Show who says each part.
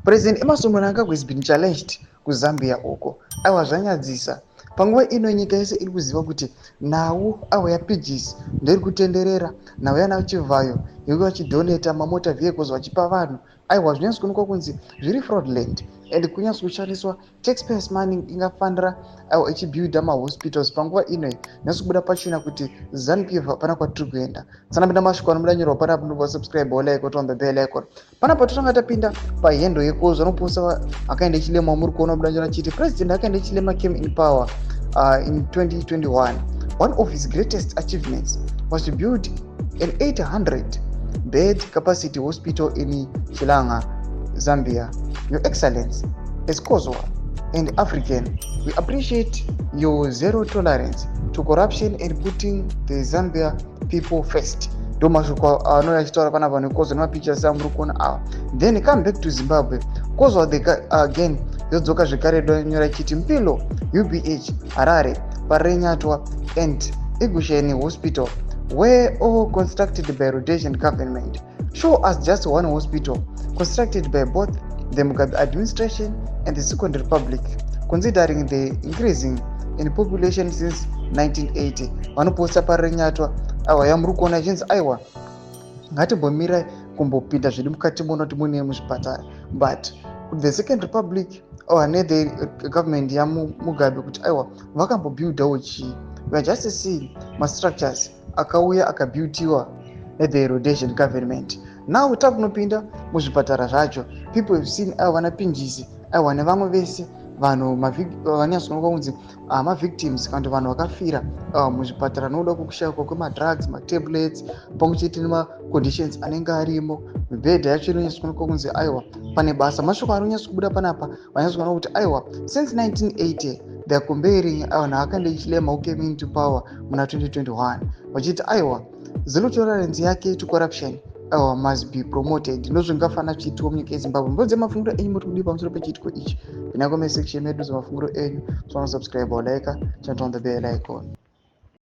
Speaker 1: President Emmerson Mnangagwa has been challenged kuZambia uko. Aiwa, zvanyadzisa. Panguva ino nyika yese iri kuziva kuti nhau aiwa yaPGs ndeiri kutenderera, nhau yana Chivhayo yekuti vachidonata mamotor vehicles vachipa vanhu. Aiwa, zvinonyatso kuonekwa kunzi zviri fraudulent and kunyatso kushandiswa taxpayers money ingafanira aiwa ichibuilda mahospitals. Panguva ino nyatso kubuda pachena kuti ZANU PF hapana kwatiri kuenda. Tsanapinda mashoko anobuda nyorwa panapa, ndobva subscribe, like, on the bell icon. Panapa totanga tapinda pahandle yekozo anoposta Hakainde Hichilema. Muri kuona buda nyora chiti President Hakainde Hichilema came in power in 2021. One of his greatest achievements was to build an 800 bed capacity hospital in Chilanga, Zambia. Your Excellency, as COSWA and African, we appreciate your zero tolerance to corruption and putting the Zambia people first. Ndo mashoko anouya achitaura panapa nekozo nemapictures amuri kuona ava. Then come back to Zimbabwe, Kozwa the again yodzoka zvekare, donyora ichiti Mpilo UBH, Harare, Parirenyatwa and Igusheni Hospital were all constructed by Rhodesian government. Show us just one hospital constructed by both the Mugabe administration and the Second Republic, considering the increasing in population since 1980. Vanoposta Parirenyatwa aiwa yamuri kuona ichinzi aiwa, ngatimbomirai kumbopinda zviri mukati muno kuti mune muzvipatara, but the Second Republic or nethe government yaMugabe kuti aiwa vakambobuildawo chii? We are just seeing mastructures akauya akabuiltiwa nethe Rhodesian government. Now takunopinda muzvipatara zvacho, people have seen aiwa vana Pinjisi aiwa nevamwe vese vanhu vanonyatsoonekwa kunzi mavictims kana kuti vanhu vakafira muzvipatara nokuda kwekushayikwa kwemadrugs, matablets, pamwe chete nemaconditions anenge arimo. Mibhedha yacho inonyatsoonekwa kunzi aiwa pane basa. Mashoko anonyatso kubuda panapa, vanyatsokuona kuti aiwa since 1980 they are comparing aiwa naHakainde Hichilema who came into power muna 2021, vachiti aiwa zero tolerance yake to corruption aiwa must be promoted. Ndozvingafanira zvichiitiwa munyika yeZimbabwe. Mbodze mafungiro enyu, muri kudii pamusoro pechiitiko ichi? Pinda comment section medu, zemafungiro enyu. Sonosubscribe, like, turn on the bell icon.